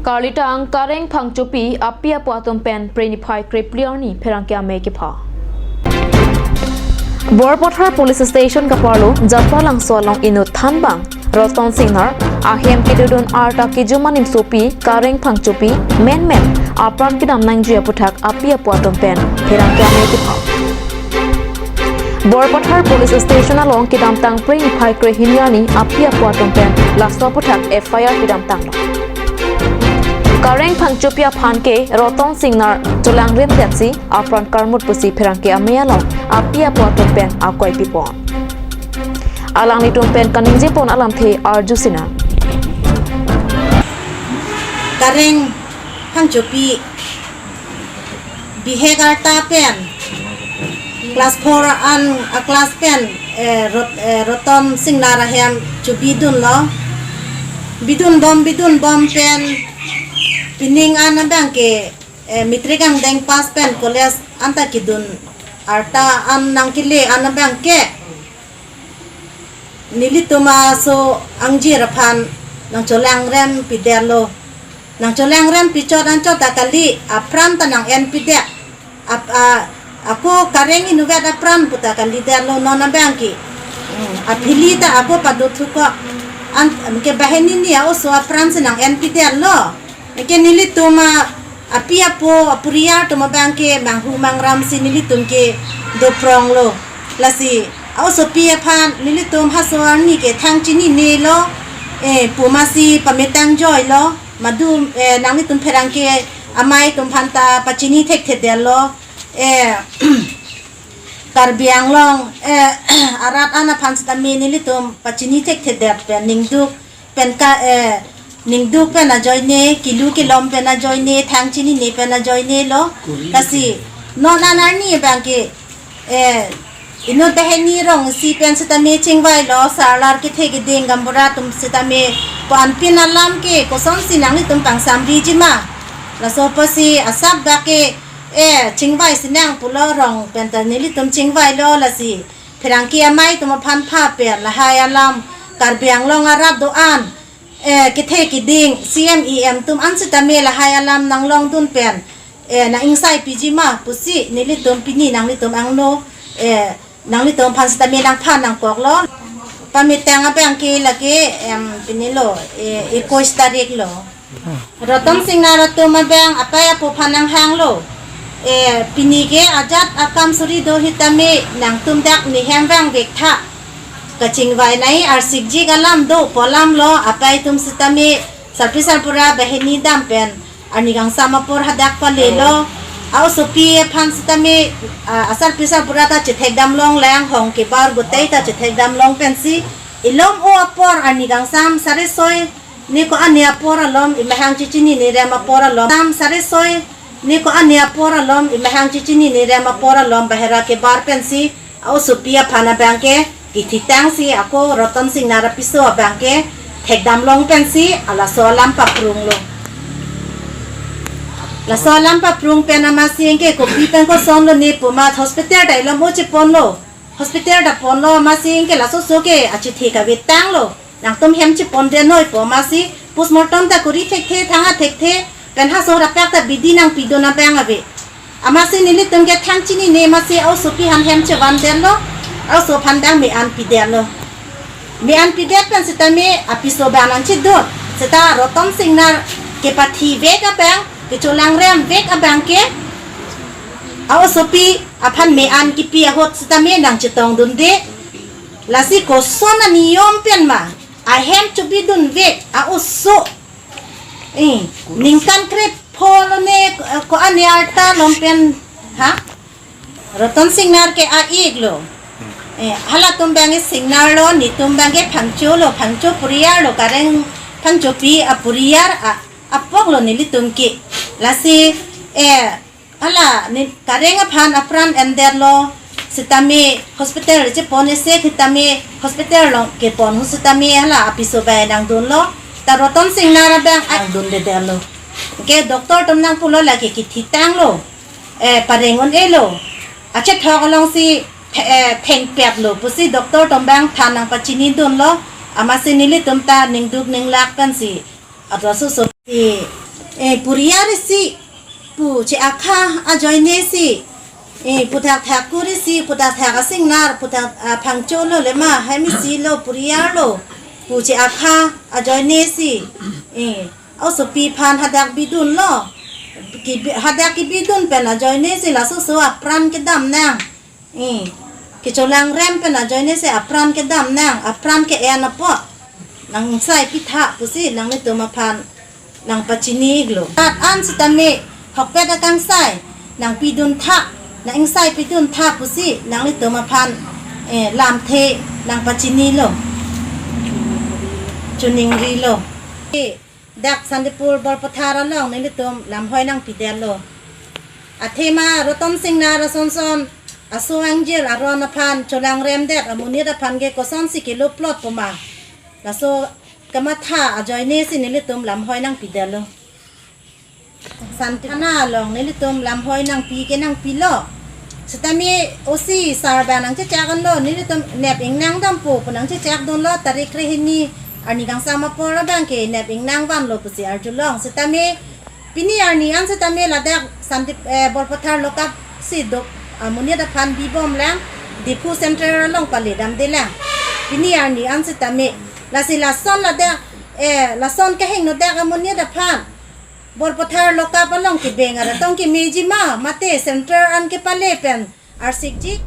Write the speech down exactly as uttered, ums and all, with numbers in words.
Karlitang Kareng Phangchopi api apo atum pen Phre niphai krephli arni pherangke amei kepha. Borpathar Police Station kaparlo Japralangso along inut thanbang Roton Singnar ahem kedodun arta kejuma nimsopi Kareng Phangchopi menmen apran kedam nangji aputhak api apo atum pen pherangke amei kepha. Borpathar Police Station along kedamtang Phre niphai krehini arni api apo atum pen laso aputhak F I R kedamtanglo. Kareng Phangchopi aphan ke Roton Singnar cholangrem detsi apran karmut pusi pherangke amei along api apo atum pen akoi pipon. Alanglitum pen kaningjepon alamthe arju sinang. Kareng Phangchopi bihek arta pen class four an a class pen, eh, Rot-, eh, Roton Singnar ahem chobidunlo. Bidunbom bidunbom pen pining an abang ke, eh, matric angdeng pass pen college anta kedun arta an nangkele an abang ke nelitum aso angjir aphan nangcholangrem pidetlo. Nangcholangrem pichot anchot ta kali, apran ta nang-en pidet. Ap-, a, ako Kareng inutvet apran puta kalidetlo non abang ke. Hmm, aphili ta ako padothuko. An, ke banghini ni a-oso apran si nang-en pidetlo. Ke nelitum a, api apo, aporiyal atum abang ke manghu mangram si nelitum ke dopronglo. Lasi a-osopi aphan nelitum haso arni ke thang chininelo, eh, pu masi pametang joilo, madu, eh, nanglitum pherangke amei atum aphan ta pachini thekthedetlo, eh, Karbi Anglong, eh, arat an aphan sitame nelitum pachini thekthedet pen ningduk pen ka, eh, ningduk pen ajoine, kilu kilom pen ajoine, thang chinine pen ajoinelo. Lasi non an arni abang ke, eh, inut banghini rong isi pen sitame chingvailo, sarlar kethe keding gaonbura atum sitame pu anpin alam ke kosonsi nanglitum pangsamriji ma. Laso apotsi asap dak ke, eh, chingvai sinang pulo rong pen ta nelitum chingvailo, lasi pherangke amei atum aphan pha pen lahai alam Karbi Anglong arat do-an, eh, kethe keding C M E M atum an sitame lahai alam nanglongdun pen, eh, nang-ingsai piji ma pusi nelitum pini nanglitum angno, eh, nanglitum aphan sitame nangphan nangkoklo. Pametang abang ke lake, em, pinilo, eh, ekuis tarik lo. Roton Singnar atum abang apai apo aphan nanghanglo. Eh, pini ke ajat akam suri do sitame nangtum dak nehem vangvek tha. Kachingvai nai arsikjik alam do pu alamlo, apai atum sitame sarpi sarpura banghini dam pen arni kangsam apor hadak palelo. A-osopi aphan sitame, ah, asarpi sarpura ta chethekdam longlang, hong kebar gotei ta chethekdam long pensi ilom o apor arni kangsam sare soi ni ko-an ni apor alom imahang chichinine rem apor alom. Sam sare soi ni ko-an ni apor alom imahang chichinine rem apor alom bahera kebar pensi a-osopi aphan abang ke kithitang si ako Roton Singnar apiso abang ke thekdam long pensi alaso alam paprunglo. Laso alam paprung pen amatsi ke kopi pen kosonlo ne pu ma hospital ta ilom o cheponlo. Hospital ta ponlo amatsi ke laso so ke achithi kave tanglo. Nangtum hem chepondet noi pu amatsi postmortem ta kori thekthe, thang-a thekthe, pen haso rapak ta bidi nangpidun abang ave. Amatsi nelitum ke thang chinine amatsi a-osopi aphan hem chevandetlo, a-oso aphan dang me-an pidetlo. Me-an pidet pen sitame apiso abang nangchedun, seta Roton Singnar kepathivek abang, kecholangremvek abang ke a-osopi aphan me-an kipi ahut sitame nangchetongdunde. Lasi koson aniyom pen ma ahem chobidunvek a-oso, eh, ningkan krepho lo ne, eh, ko-an ni arta lom pen, ha? Roton Singnar ke a-ik lo. Eh, halatum abang ke Singnar lo, netum abang ke Phangcho lo, Phangcho poriyal lo, Kareng Phangchopi aporiyal a, apok lo nelitum ke. Lasi, eh, hala ni Kareng aphan apran endetlo sitame hospital chepon isi sitame hospital along kepon ahut sitame hala apiso abang nangdunlo. Ta Roton Singnar abang nangdundedetlo. Ke doctor atum nangpulo lake kithitanglo. Eh, pareng un-elo. Achethok alongsi the-, eh, thengpetlo pusi doctor atum abang than nangpachinidunlo. Amatsi nelitum ta ningduk ninglak pensi atwa suso si Eh, puriyar isi pu che-akha ajoine si. Eh, puthak thak kuri si, puthak thak asingnar, puthak, ah, phangcho lo lema, hem isi lo, puriyar lo pu che-akha ajoine si. Eh, osopi aphan hadak bidun lo. Kibi-, hadak kibidun pen ajoine si laso oso apran kedam nang. Eh, kecholangrem pen ajoine si apran kedam nang, apran ke-en apot. Nang ingsai pitha pusi nanglitum aphan nangpachini iklo. Rat an sitame hokpet akangsai nangpidun tha, nang ingsai pidun tha pusi nanglitum aphan, eh, lamthe nangpachini lo. Choningri lo. Eh, dak Santipur Borpathar along nelitum lamhoi nangpidetlo. Athema Roton Singnar asonson aso angjir aron aphan cholangremdet amonit aphan ke kosonsi kelo plot puma. Laso kamatha ajoine si nelitum lamhoi nangpidetlo. Santi thana along nelitum lamhoi nangpi ke nangpilo. Sitame O C sir abang nangchechak dunlo, nelitum nep ingnang dampo pu nangchechak dunlo, tarik krehini arni kangsam apor abang ke nep ingnang vanlo pusi arjulong. Sitame pini arni an sitame ladak Santip, eh, Borpathar lockup si dok amonit aphan bibom lang, Diphu Central along pale damde lang. Pini arni an sitame lasi lason ladak, eh, lason kehingno dak amonit aphan Borpathar lockup along kebeng arat tong kemeji ma, mate Central an kepale pen arsikji.